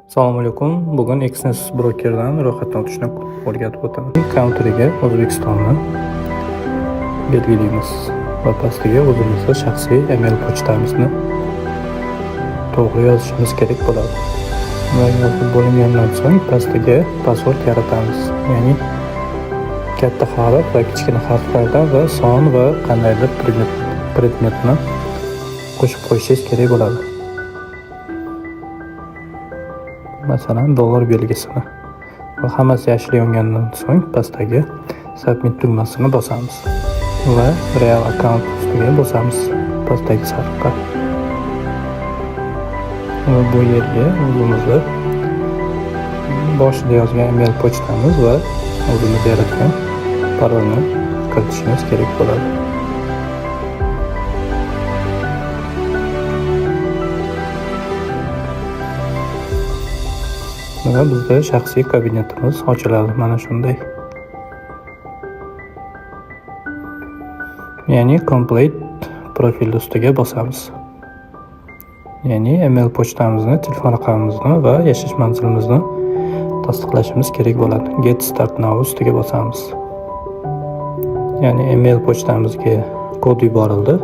Assalomu alaykum. Bugun Exness brokerdan ro'yxatdan o'tishni o'rgatib o'taman. Countryga O'zbekistonni belgilaymiz va pastiga o'zimizni shaxsiy email pochtamizni to'g'ri yozishimiz kerak bo'ladi. Va yozib bo'lingandan so'ng pastiga password yaratamiz. Ya'ni katta harf va kichkina harflardan va son va qandaydir predmetni qo'shib qo'yishingiz kerak bo'ladi. Masalan, dollar belgisini. Va hammasi yashil yongandan so'ng pastdagi submit tugmasini bosamiz va real account ustiga bosamiz, pastdagi sariqqa. Va bu yerga o'zimizni boshida yozgan email pochtamiz va o'zimiz yaratgan parolni kiritishimiz kerak bo'ladi. Va bizda shaxsiy kabinetimiz ochiladi mana shunday. Ya'ni complete profil ustiga bosamiz. Ya'ni email pochtamizni, telefon raqamimizni va yashash manzilimizni tasdiqlashimiz kerak bo'ladi. Get start now ustiga bosamiz. Ya'ni email pochtamizga kod yuborildi.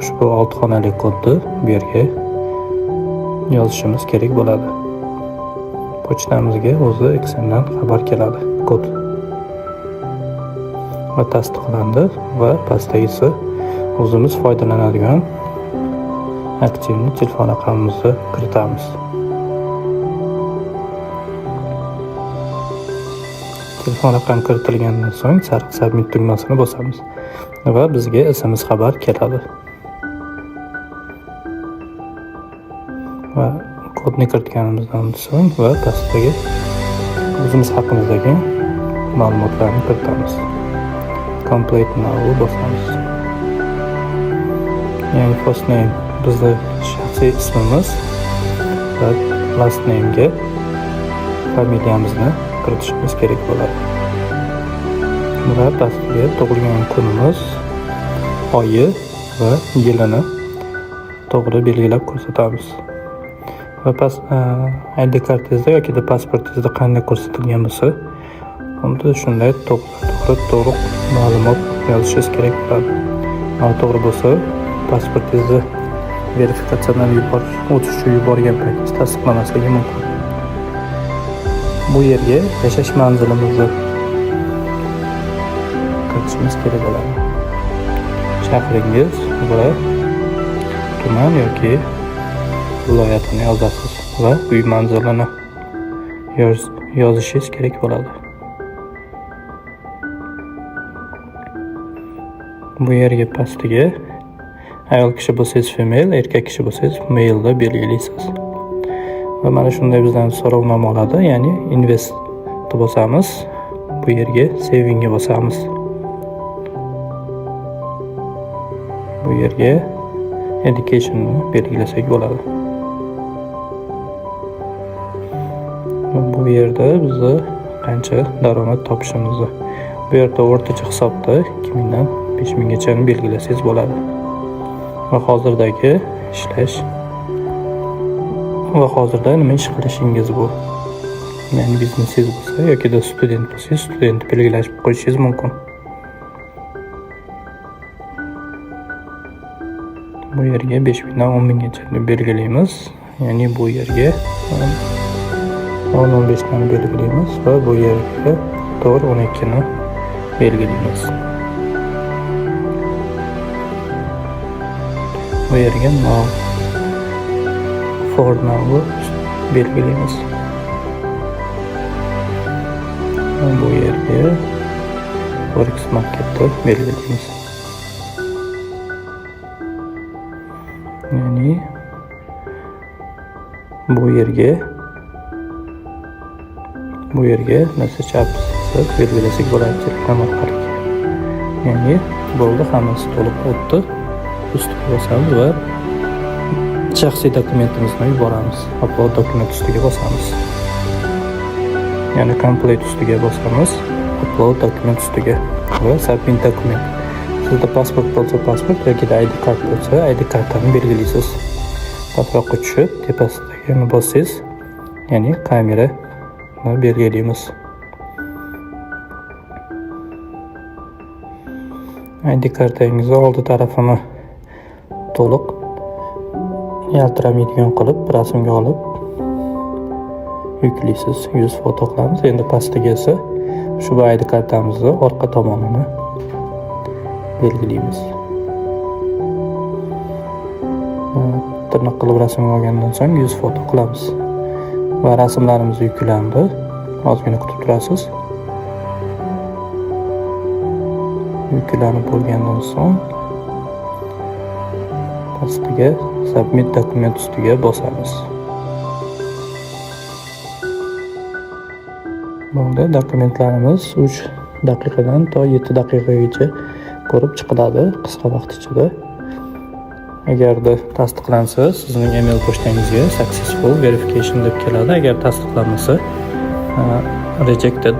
Ushbu 6 xonali kodni bu yerga yozishimiz kerak bo'ladi. Pochtamizga o'zi XMdan xabar keladi, kod. Va tasdiqlandi va pastdagisi o'zimiz foydalanadigan aktivni telefon raqamimizni kiritamiz. Telefon raqam kiritilgandan so'ng sariq submit tugmasini bosamiz va bizga SMS xabar keladi. Va kodni kiritganimizdan so'ng va pastdagi o'zimiz haqimizdagi ma'lumotlarni kiritamiz. Complete now bosamiz. Ya'ni first name bizni shaxsiy ismimiz va last name'ga familiyamizni kiritishimiz kerak bo'ladi. Va pastiga tug'ilgan kunimiz, oyi va yilini to'g'ri belgilab ko'rsatamiz. Va past ID kartangizda yoki pasportingizda qanday ko'rsatilgan bo'lsa, unda shunday to'g'ri ma'lumot yozishingiz kerak bo'ladi. Noto'g'ri bo'lsa, pasportingizni verifikatsiyadan o'tish uchun yuborgan paytingiz tasdiqlamasligi mumkin. Bu yerga yashash manzilimizni kiritishimiz kerak bo'ladi. Shahringiz va tuman yoki viloyatini yozasiz va uy manzilini yozishingiz kerak bo'ladi. Bu yerga pastiga ayol kishi bo'lsangiz female, erkak kishi bo'lsangiz male'da belgilaysiz. Va mana shunday bizdan so'rovnoma oladi, ya'ni invest bosamiz. Bu yerga savingga bosamiz. Bu yerga educationni belgilasak bo'ladi. Va bu yerda bizni qancha daromad topishimizni, bu yerda o'rtacha hisobda 2000 dan 5000 gacha belgilasangiz bo'ladi. Va hozirdagi ishlash va hozirda nima ish qilishingiz bu. Ya'ni biznesingiz bo'lsa yoki student bo'lsangiz, student belgilab qo'yishingiz mumkin. Bu yerga 5000 dan 10000 gacha belgilaymiz. Ya'ni bu yerga 10-15 tani belgilaymiz va bu yerga 4-12 ni belgilaymiz. Bu yerga no for now belgilaymiz. Va bu yerga Forex marketni belgilaymiz. Ya'ni bu yerga message apps belgilasak bo'ladi Telegram orqali. Ya'ni bo'ldi, hammasi to'liq o'tdi. Ustiga bosamiz va shaxsiy dokumentimizni yuboramiz. Upload dokument ustiga bosamiz. Ya'ni complete ustiga bosamiz. Upload dokument ustiga va submit dokument. Sizda pasport bo'lsa pasport yoki ID kart bo'lsa ID kartani belgilaysiz. Pastroqqa tushib tepasidagini bossangiz ya'ni kamerani belgilaymiz. ID kartangizni oldi tarafini to'liq yaltiramaydigan qilib rasmga olib yuklaysiz. 100 foto qilamiz. Endi pastiga esa ushbu ID kartamizni orqa tomonini belgilaymiz. Tirnoq qilib rasmga olgandan so'ng 100 foto qilamiz. Va rasmlarimiz yuklandi. Ozgina kutib turasiz. Yuklanib bo'lgandan so'ng pastiga Submit dokument ustiga bosamiz. Bo'ldi, dokumentlarimiz 3 daqiqadan to 7 daqiqagacha ko'rib chiqiladi qisqa vaqt ichida. Agarda tasdiqlansa, sizning email pochtangizga successful verification deb keladi. Agar tasdiqlanmasa, rejected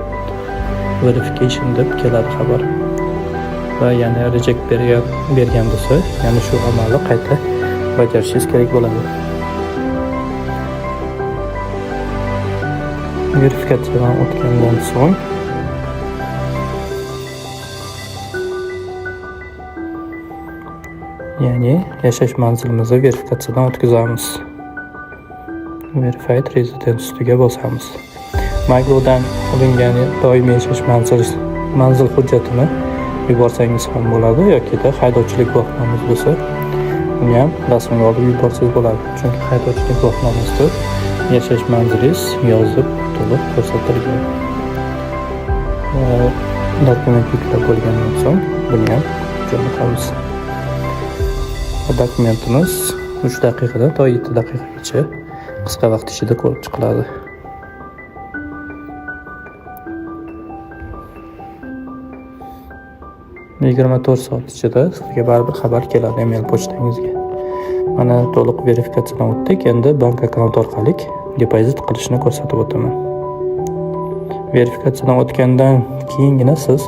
verification deb keladi xabar. Va yana reject bergan bo'lsa, yana shu amalni qayta bajarishingiz kerak bo'ladi. Verifikatsiyadan o'tgandan so'ng ya'ni yashash manzilimizni verifikatsiyadan o'tkazamiz. Verified residence ustiga bosamiz. MyGovdan olingan doimiy yashash manzil hujjatini yuborsangiz ham bo'ladi yokida haydovchilik guvohnomasi bo'lsa, uni ham rasmga olib yuborsangiz bo'ladi. Chunki haydovchilik guvohnomasida yashash manzilingiz yozib to'liq ko'rsatilgan. Va dokument yuklab bo'lgandan so'ng buni ham jo'natamiz. Dokumentimiz 3 daqiqadan to 7 daqiqagacha qisqa vaqt ichida ko'rib chiqiladi. 24 soat ichida sizga baribir xabar keladi email pochtangizga. Mana to'liq verifikatsiyadan o'tdik. Endi bank akkaunt orqali depozit qilishni ko'rsatib o'taman. Verifikatsiyadan o'tgandan keyingina siz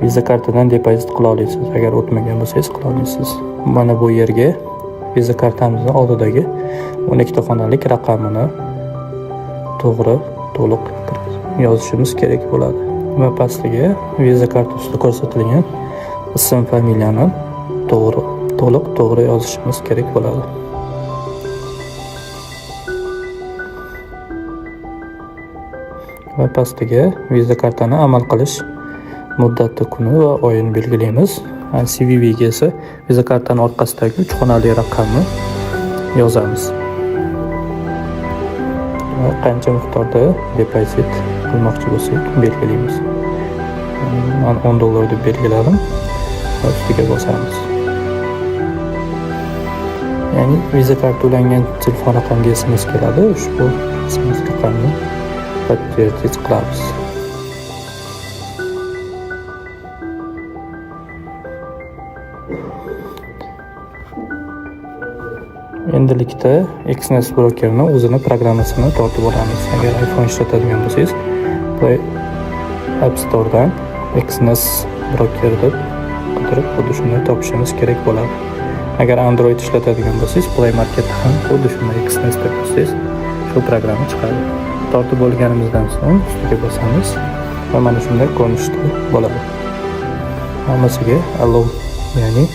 Visa kartadan depozit qila olasiz. Agar o'tmagan bo'lsangiz qila olmaysiz. Mana bu yerga Visa kartamizni oldidagi 12 ta xonalik raqamini to'g'ri to'liq yozishimiz kerak bo'ladi. Va pastiga Visa karta ustida ko'rsatilgan ism, familiyani to'liq to'g'ri yozishimiz kerak bo'ladi. Va pastiga Visa kartani amal qilish muddati, kuni va oyini belgilaymiz. CVV ga esa Visa kartani orqasidagi 3 xonali raqamni yozamiz. Va qancha miqdorda depozit qilmoqchi bo'lsak belgilaymiz. Men 10 dollar deb belgiladim va ustiga bosamiz. Ya'ni Visa karta ulangan telefon raqamiga SMS keladi. Ushbu SMS raqamini подтвердить qilamiz. Endilikda Exness brokerni o'zini programmasini tortib olamiz. Agar iPhone ishlatadigan bo'lsangiz, Play App Store'dan Exness broker deb qidirib, xuddi shunday topishimiz kerak bo'ladi. Agar Android ishlatadigan bo'lsangiz, Play Marketda ham xuddi shunday Exness deb yozsangiz, shu programma chiqadi. Tortib olganimizdan so'ng ustiga bosamiz va mana shunday ko'rinishda bo'ladi. Hammasiga allow, ya'ni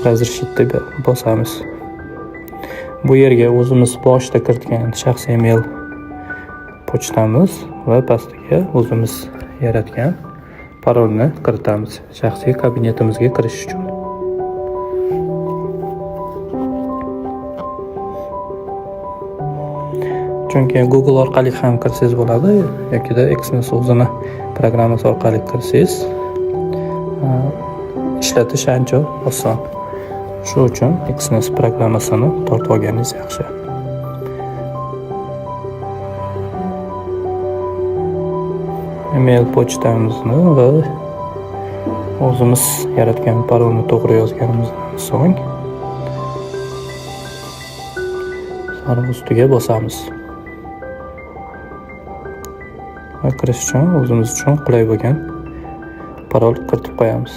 разрешить deb bosamiz. Bu yerga o'zimiz boshida kiritgan shaxsiy email pochtamiz va pastiga o'zimiz yaratgan parolni kiritamiz shaxsiy kabinetimizga kirish uchun. Chunki Google orqali ham kirsangiz bo'ladi yokida Exness o'zini programmasi orqali kirsangiz, ishlatish ancha oson. Shu uchun Exness programmasini tortib olganingiz yaxshi. Email pochtamizni va o'zimiz yaratgan parolni to'g'ri yozganimizdan so'ng sariq ustiga bosamiz. Va kirish uchun o'zimiz uchun qulay bo'lgan parol kiritib qo'yamiz.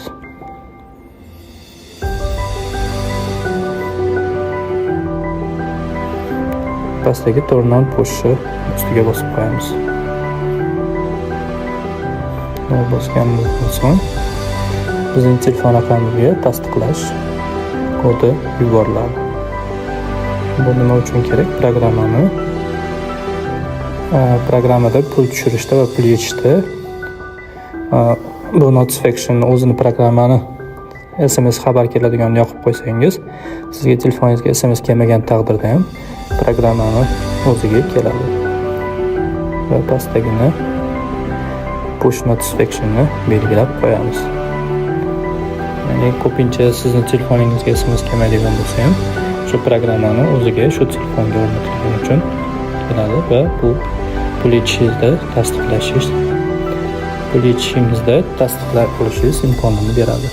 Pastdagi turn on pushni ustiga bosib qo'yamiz. Va bosganimizdan so'ng bizning telefon raqamimizga tasdiqlash kodi yuboriladi. Bu nima uchun kerak? Programmada pul tushirishda va pul yechishda bu notification o'zini, programmani SMS xabar keladiganini yoqib qo'ysangiz, sizga telefoningizga SMS kelmagan taqdirda ham programmani o'ziga keladi. Va pastdagini, push notificationni belgilab qo'yamiz. Ya'ni ko'pincha sizni telefoningizga SMS kelmaydigan bo'lsa ham, shu programmani o'ziga shu telefonga o'rnatilgani uchun keladi va bu pul yechishingizda tasdiqlab olishingiz imkonini beradi.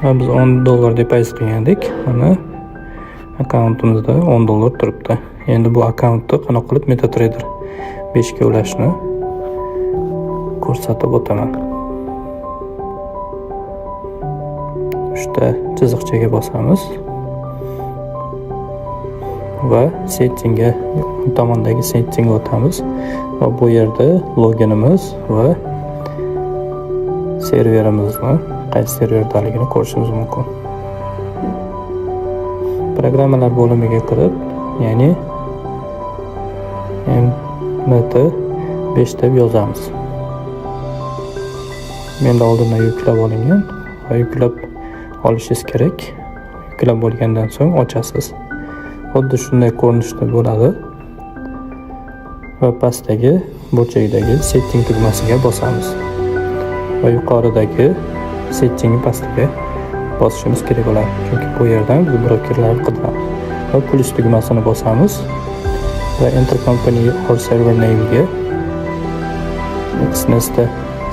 Va biz 10 dollar depozit qilgandik. Mana, akkauntimizda 10 dollar turibdi. Endi bu akkauntni qanaqa qilib MetaTrader 5 ga ulashni ko'rsatib o'taman. Uchta chiziqchaga bosamiz va settingga, o'ng tomondagi settingga o'tamiz va bu yerda loginimiz va serverimizni, qaysi serverdaligini ko'rishimiz mumkin. Programmalar bo'limiga kirib, ya'ni MT5 deb yozamiz. Menda oldindan yuklab olingan va yuklab olishingiz kerak. Yuklab bo'lgandan so'ng ochasiz. Xuddi shunday ko'rinishda bo'ladi. Va pastdagi burchakdagi setting tugmasiga bosamiz. Va yuqoridagi setting pastiga bosishimiz kerak bo'ladi. Chunki bu yerdan biz brokerlarni qidiramiz. Va plus tugmasini bosamiz va enter company or server name ga Exnessda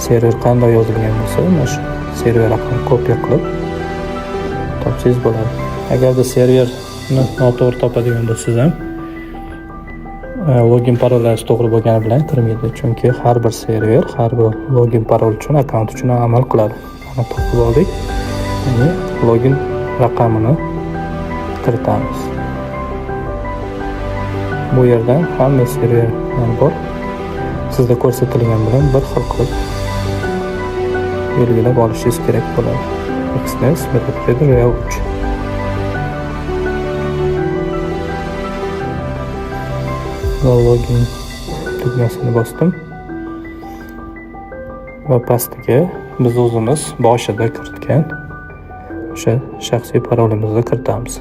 server qanday yozilgan bo'lsa, mana shu server raqamini kopiya qilib topsangiz bo'ladi. Agarda serverni noto'g'ri topadigan bo'lsangiz ham, login parollaringiz to'g'ri bo'lgani bilan kirmaydi. Chunki har bir server har bir login parol uchun, akkaunt uchun amal qiladi. Mana, topib oldik. Ya'ni login raqamini kiritamiz. Bu yerdan hamma serverlar bor. Sizda ko'rsatilgan bilan bir xil qilib belgilab olishingiz kerak bo'ladi. Exness MetaTrader Real 3. Va login tugmasini bosdim. Va pastiga biz o'zimiz boshida kiritgan o'sha shaxsiy parolimizni kiritamiz.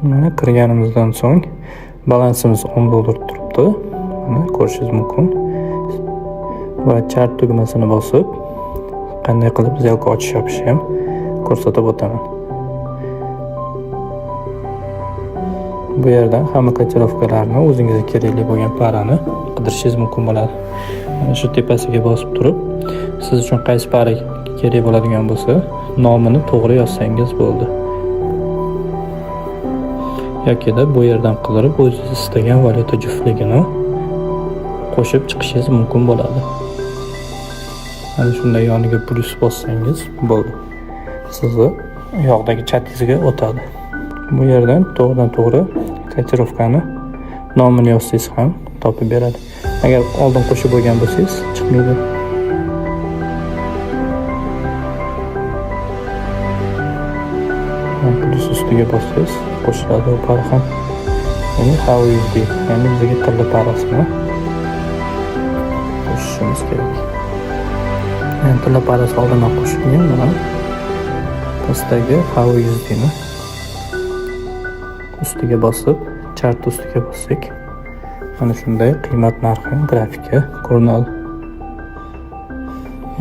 Mana, kirganimizdan so'ng balansimiz 10 dollar turibdi. Mana, ko'rishingiz mumkin. Va chart tugmasini bosib, qanday qilib сделка ochish, yopishni ham ko'rsatib o'taman. Bu yerdan hamma kotirovkalarni, o'zingizga kerakli bo'lgan пара ni qidirishingiz mumkin bo'ladi. Mana shu tepasiga bosib turib, siz uchun qaysi пара kerak bo'ladigan bo'lsa, nomini to'g'ri yozsangiz bo'ldi. Yokida bu yerdan qidirib, o'zingiz istagan valyuta juftligini qo'shib chiqishingiz mumkin bo'ladi. Mana shunday yoniga plyus bossangiz bo'ldi. Sizni u yoqdagi chatingizga o'tadi. Bu yerdan to'g'ridan to'g'ri kotirovkani nomini yozsangiz ham topib beradi. Agar oldin qo'shib bo'lgan bo'lsangiz, chiqmaydi. Plyus ustiga bossangiz qo'shiladi u пара ham. Ya'ni XAUUSD, ya'ni bizga tilla пара sini qo'shishimiz kerak. Yani tilla пара si oldindan qo'shilgan, mana, pastdagi XAUUSDni ustiga bosib, chart ustiga bossak, mana shunday qiymat narxi grafika ko'rinadi.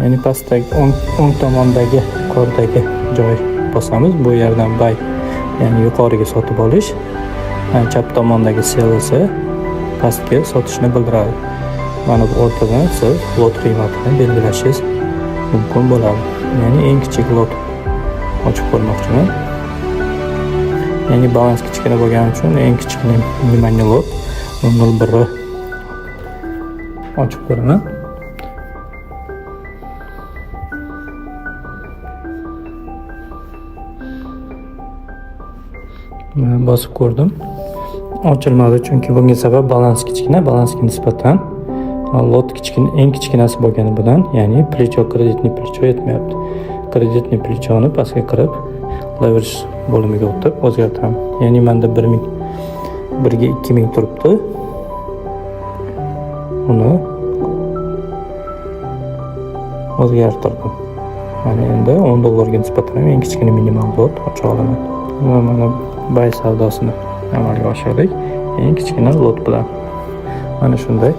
Ya'ni pastdagi o'ng tomondagi yuqoridagi joy bosamiz. Bu yerdan buy, ya'ni yuqoriga sotib olish, chap tomondagi sell esa pastga sotishni bildiradi. Mana bu o'rtadan siz lot qiymatini belgilashingiz mumkin bo'ladi. Ya'ni eng kichik lot ochib ko'rmoqchiman. Ya'ni balans kichkina bo'lgani uchun eng kichik минимальный lot 0,01 ochib ko'raman. Bosib ko'rdim. Ochilmadi, chunki bunga sabab balans kichkina, balansga nisbatan lot kichkina, eng kichkinasi bo'lgani bilan, ya'ni плечо, кредитный плечо yetmayapti. Кредитный плечо ni pastga kirib, leverage bo'limiga o'tib o'zgartiraman. Ya'ni menda 1000 birga 2000 turibdi. Uni o'zgartirdim. Mana endi 10 dollarga nisbatan ham eng kichkina minimal lot ocha olaman. Va mana buy savdosini amalga oshirdik eng kichkina lot bilan. Mana shunday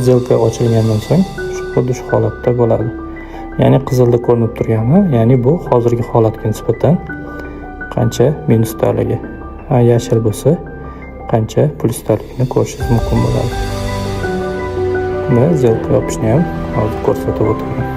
сделка ochilgandan so'ng xuddi shu holatda bo'ladi. Ya'ni qizilda ko'rinib turgani, ya'ni bu hozirgi holatga nisbatan qancha minusdaligi. Ha, yashil bo'lsa qancha plyusdaligini ko'rishingiz mumkin bo'ladi. Va сделка yopishni ham hozir ko'rsatib o'taman.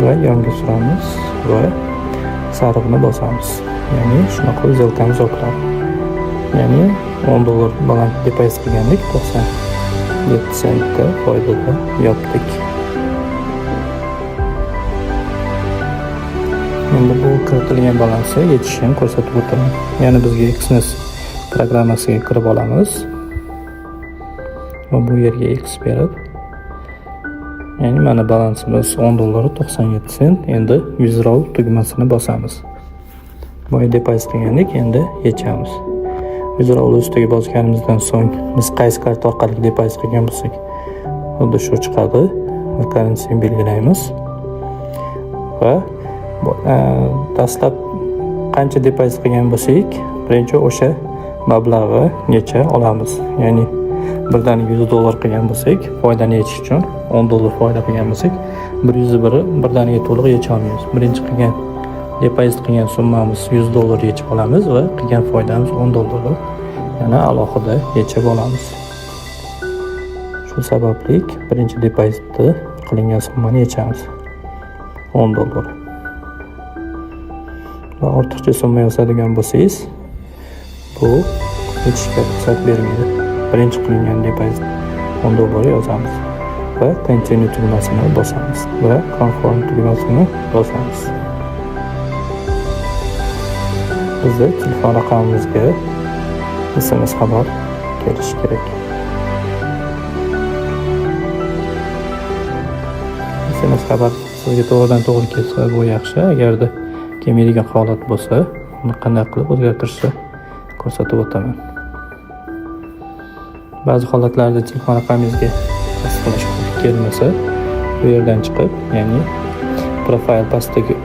Va yonga suramiz va sarig'ini bosamiz. Ya'ni shunaqa сделка miz yopiladi. Ya'ni 10 dollar baland depozit qilgandik, 97 sentda foydada yopdik. Endi bu kiritilgan balansni yechishni ham ko'rsatib o'taman. Ya'ni bizga Exness programmasiga kirib olamiz. Va bu yerga X berib, ya'ni mana balansimiz 10 dollar 97 sent. Endi withdraw tugmasini bosamiz. Boya depozit qilgandik, endi yechamiz. Withdraw ustiga bosganimizdan so'ng biz qaysi karta orqali depozit qilgan bo'lsak, xuddi shu chiqadi va currency belgilaymiz. Va dastlab qancha depozit qilgan bo'lsak, birinchi o'sha mablag'igacha olamiz. Ya'ni birdaniga 100 dollar qilgan bo'lsak, foydani yechish uchun 10 dollar foyda qilgan bo'lsak, 101 birdaniga to'liq yecha olmaymiz. Birinchi qilgan depozit qilgan summamiz 100 dollar yechib olamiz va qilgan foydamiz 10 dollarni yana alohida yechib olamiz. Shu sababli birinchi depozitda qilingan summani yechamiz. 10 dollar. Va ortiqcha summa yozadigan bo'lsangiz, bu yechishga ruxsat bermaydi. Birinchi qilingan depozit 10 dollar yozamiz va continue tugmasini bosamiz va confirm tugmasini bosamiz. Bizda telefon raqamimizga SMS xabar kelishi kerak. SMS xabar sizga to'g'ridan to'g'ri kelsa, bu yaxshi. Agarda kelmaydigan holat bo'lsa, uni qanday qilib o'zgartirishni ko'rsatib o'taman. Ba'zi holatlarda telefon raqamingizga tasdiqlash kodi kelmasa, bu yerdan chiqib, ya'ni profile, pastdagi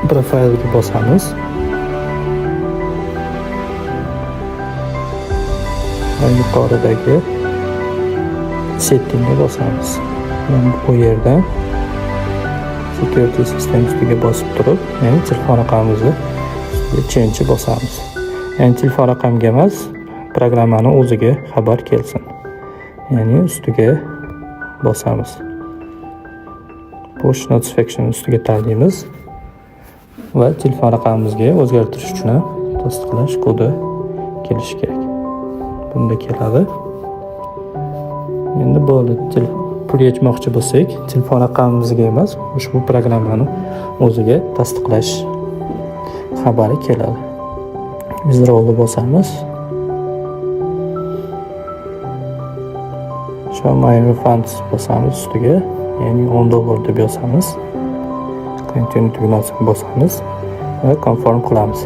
profilga bosamiz. Va yuqoridagi settingga bosamiz. Bu yerdan security system ustiga bosib turib, ya'ni telefon raqamimizni ustiga change bosamiz. Ya'ni telefon raqamga emas, programmani o'ziga xabar kelsin. Ya'ni ustiga bosamiz. Push notification ustiga tanlaymiz va telefon raqamimizga o'zgartirish uchun ham tasdiqlash kodi kelishi kerak. Bunda keladi. Endi bo'ldi. Pul yechmoqchi bo'lsak, telefon raqamimizga emas, ushbu programmani o'ziga tasdiqlash xabari keladi. Withdraw'ni bosamiz. Show my refunds bosamiz ustiga, ya'ni 10 dollar deb yozamiz. Continue tugmasini bosamiz va confirm qilamiz.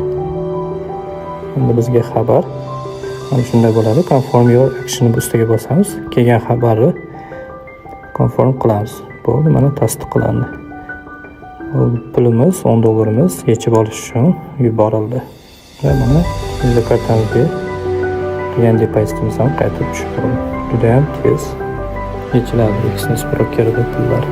Endi bizga xabar mana shunday bo'ladi. Confirm your action ustiga bosamiz. Kelgan xabarni confirm qilamiz. Bo'ldi, mana tasdiqlandi. Pulimiz 10 dollarimiz yechib olish uchun yuborildi. Va mana Visa kartamizga qilgan depozitimiz ham qaytib tushib qoldi. Juda ham tez yechiladi Exness brokerida pullar.